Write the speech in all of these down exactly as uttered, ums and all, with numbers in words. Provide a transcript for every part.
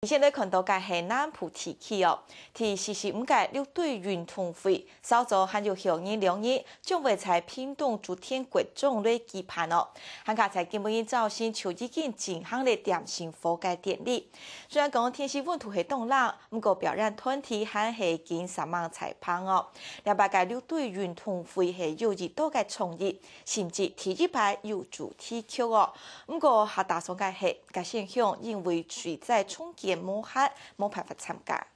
你現在看到个係南部地區哦，第四十五屆六堆運動會，稍早還有後日兩日，將會在屏東竹田國中來舉辦哦。還加在今晡日朝晨就已經進行了點聖火个典禮。雖然講天時溫度係當冷，毋過表演團體還係緊煞猛在放哦。這擺个六堆運動會係有一道个創意， 甚至第一擺有主題曲哦。毋過較打爽个係，該現場因為水災重建無限，無辦法參加。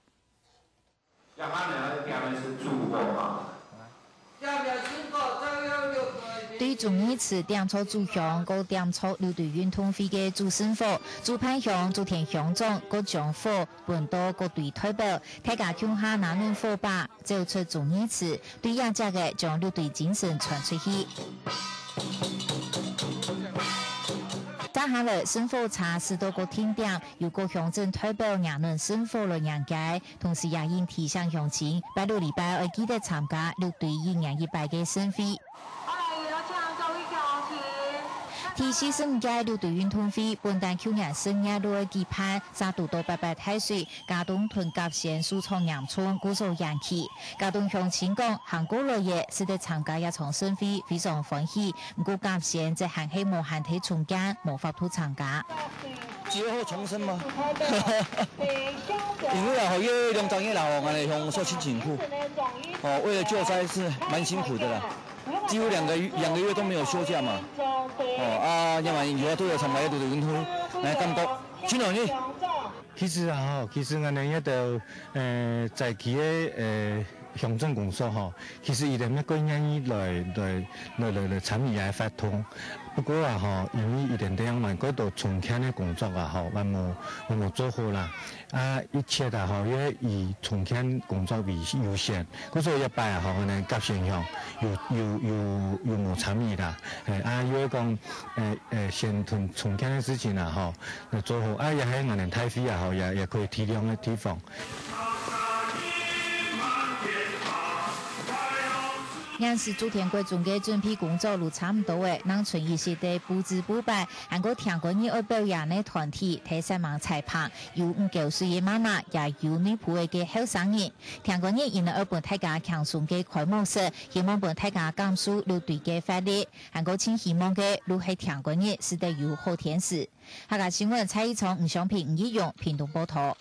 對中元節點著主香，過點著六堆運動會个主聖火，主辦鄉、竹田鄉長過將火分到各隊代表，大家共下拿等火把， 走出中元節，對這隻个將六堆精神傳出去。接下來，聖火車駛到各定點，由各鄉鎮代表擎等聖火來迎接，同時也應提醒鄉親，拜六禮拜愛記得參加六堆一年一擺个盛會。 第四十五屆六堆運動會本旦舊年十月六號舉辦，煞堵著八八大水，佳冬同甲仙受創嚴重，故所延期。佳冬鄉親講，行過來个，使得參加這場盛會非常歡喜，毋過甲仙則還係無限忒重建，無法度參加。劫後重生嗎？因為啊，吼，因為兩三月啦，吼，𠊎等鄉親辛苦，哦，為了救災是蠻辛苦的啦。 幾乎兩個月，兩個月都沒有休假嘛。哦，啊，因為以後都有參加這个運動，來感覺真有意義。其實啊，吼，其實𠊎等這兜，呃，在地个，呃，鄉鎮公所吼，其實佢等乜過願意來，來，來，來，來參與這个活動。不過啊，吼，因為佢等這樣嘛，過多重建个工作啊，吼，還無，還無做好啦。 啊，一切啊，吼，因為以重建工作為優先，故所這擺啊，吼，𠊎等甲仙鄉又，又，又，又無參與啦。嘿，啊，又係講，誒，誒，先同重建个事情啊，吼，來做好。啊，也係𠊎等大會啊，吼，也，也可以體諒个地方。 現時竹田國中个準備工作都差毋多咧，正賰一息仔佈置布擺，還過天光日愛表演个團體，忒煞猛在放，有五九歲个媽媽，也有內埔仔个後生人。天光日佢等愛分大家輕鬆个開幕式，希望分大家感受六堆个活力，還過盡希望个就係天光日使得有好天時。客家新聞，蔡一聰、吳尚平、吳一勇，屏東報導。